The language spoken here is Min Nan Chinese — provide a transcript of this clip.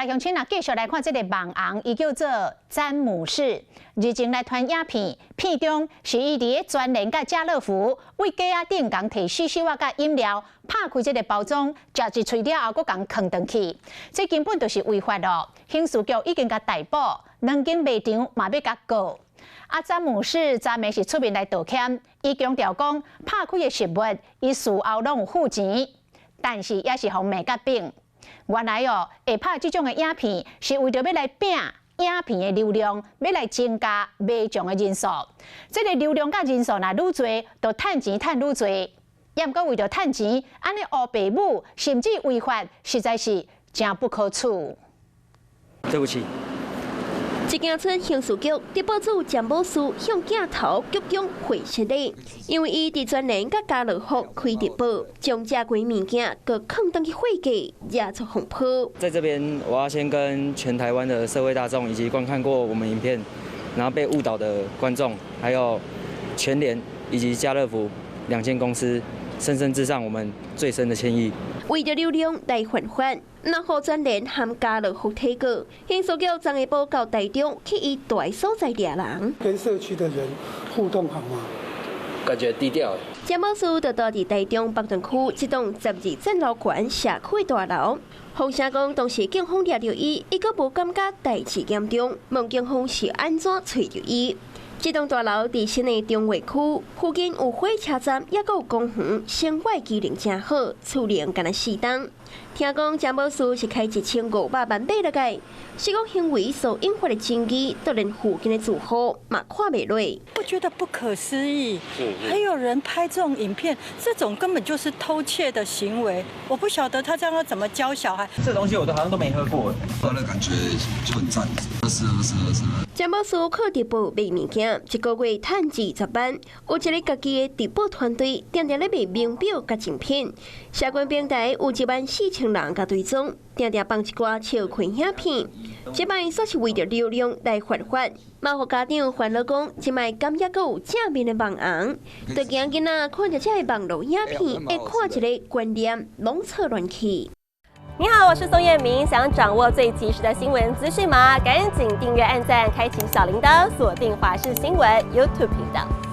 來鄉親啊，繼續來看這个網紅，伊叫做詹姆士。日前來傳影片，片中是伊佇咧全聯佮家樂福對架仔頂共提細細碗佮飲料，拍開這个包裝，食一喙了後，閣共囥轉去，這根本就是違法咯。刑事局已經共逮捕，兩間賣場嘛欲共告。啊，詹姆士昨暝是出面來道歉，伊強調講拍開的食物，伊事後攏有付錢，但是也是予罵甲扁。原來哦，會拍這種的影片，是為著欲來拼影片的流量，欲來增加賣場的人數。這个流量佮人數若愈濟，就趁錢趁愈濟。也毋過為著趁錢，按呢烏白舞，甚至違法，實在是誠不可取。對不起。這件出刑事局直播主詹姆斯向鏡頭鞠躬會失禮，因為伊佇全聯佮家樂福開直播，將食過物件閣囥轉去貨架，惹出風波。在這邊，我要先跟全台灣的社會大眾以及觀看過我們影片，然後被誤導的觀眾，還有全聯以及家樂福兩間公司，深深致上我們最深的歉意。為著流量來犯法，若予全聯和家樂福提告，刑事局昨下晡到台中去伊蹛的所在掠人。跟社區的人互動好嗎？感覺低調。詹姆斯就蹛佇台中北屯區這棟12層樓懸社區大樓，風聲講當時警方掠著伊，伊閣無感覺代誌嚴重，問警方是按怎揣著伊。這棟大樓佇新的中衛區，附近有火車站，抑閣有公園，生活機能誠好，厝齡干焦四棟。聽講詹姆斯是開1500萬買落來，是講行為所引發的爭議，都連附近的住戶嘛看袂落。我覺得不可思議，還有人拍這種影片，這種根本就是偷竊的行為。我不曉得他這樣要怎麼教小孩。這東西我都好像都沒喝過，喝的感覺就很讚，是是是。詹姆斯靠直播賣物件，一個月趁20萬，有一个家己的直播團隊，定定咧賣名錶佮精品。社群平台有1.4萬人共追蹤，定定放一寡笑看影片。這擺煞是為著流量來犯法，嘛予家長煩惱講，這擺敢猶閣有正面的網紅，就驚囡仔看著這个網路影片，會看一个觀念攏錯亂去。你好，我是宋燕明，想掌握最及時的新聞資訊嗎？趕緊訂閱、按讚、開啟小鈴鐺，鎖定華視新聞 YouTube 頻道。